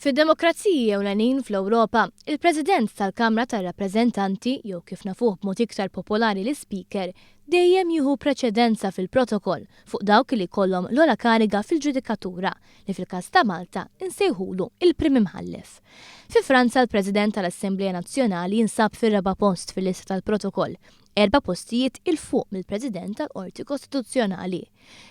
Fid-demokraziji ewlenin fl-Ewropa, il-President tal-Kamra tar-Rappreżentanti, jew kif nafuh b'mod iktar popolari l-Ispeaker, dejjem jieħu preċedenza fil-protokoll fuq dawk li jkollhom l-ogħla kariga fil-ġudikatura, li fil-każ ta' Malta nsejħulu il-Prim Imħallef. Fi Franza l-President tal-Assemblea Nazzjonali jinsab fir-raba' post fil-lista tal-protokoll, erba' postijiet 'il fuq mill-President tal-Qorti Kostituzzjonali.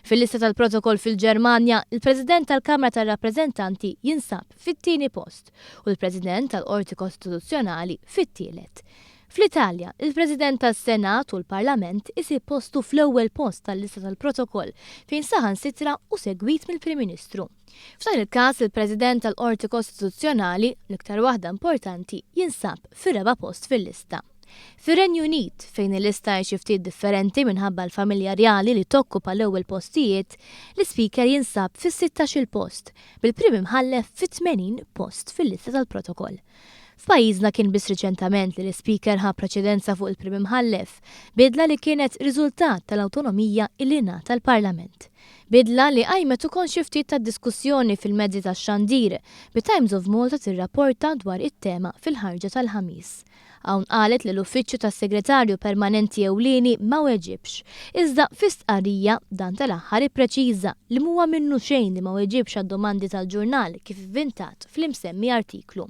Fil-lista tal-protokoll fil-Ġermanja, il-President tal-Kamra tar-Rappreżentanti jinsab fit-tieni post u l-President tal-Qorti Kostituzzjonali fit-tielet. Fl-Italja, il-President tas-Senat u l-Parlament isib postu fl-ewwel post tal-lista tal-protokoll fejn saħansitra hu segwit mill-Prim Ministru. F'dan il-każ, il-President tal-Qorti Kostituzzjonali, l-iktar waħda importanti, jinsab fir-raba' post fil-lista. Fir-Renju Unit, fejn il-lista hi xi ftit differenti minħabba l-familja rjali li tokkupa l-ewwel postijiet, l-Ispeaker jinsab fis-sittax-il post, bil-Prim Imħallef fit-80 post fil-lista tal-protokoll. F'pajjiżna kien biss riċentament li l-Ispeaker ħa preċedenza fuq il-Prim Imħallef, bidla li kienet riżultat tal-awtonomija illi ngħata l-Parlament. Bidla li qajmet ukoll xi ftit ta' diskussjoni fil-mezzi tax-xandir, bit-Times of Malta tirrapporta dwar it-tema fil-ħarġa tal-Ħamis. Hawn qalet li l-Uffiċċju tas-Segretarju Permanenti Ewlieni ma weġibx. Iżda fi stqarrija, dan tal-aħħar ippreċiża li m'huwa minnu xejn li ma weġibx għad-domandi tal-ġurnal kif ivvintat fl-imsemmi artiklu.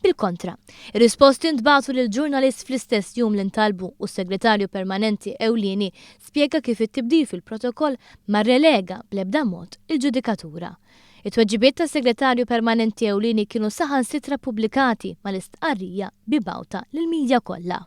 Bil-kontra, ir-risposti ntbagħtu lill-ġurnalist fl-istess jum li ntalbu u s-Segretarju Permanenti Ewlieni spjega kif it-tibdil fil-protokoll ma rrelega bl-ebda mod il-ġudikatura. It-tweġibiet tas-Segretarju Permanenti Ewlieni kienu saħansitra ppubblikati mal-istqarrija mibgħuta lill-media kollha.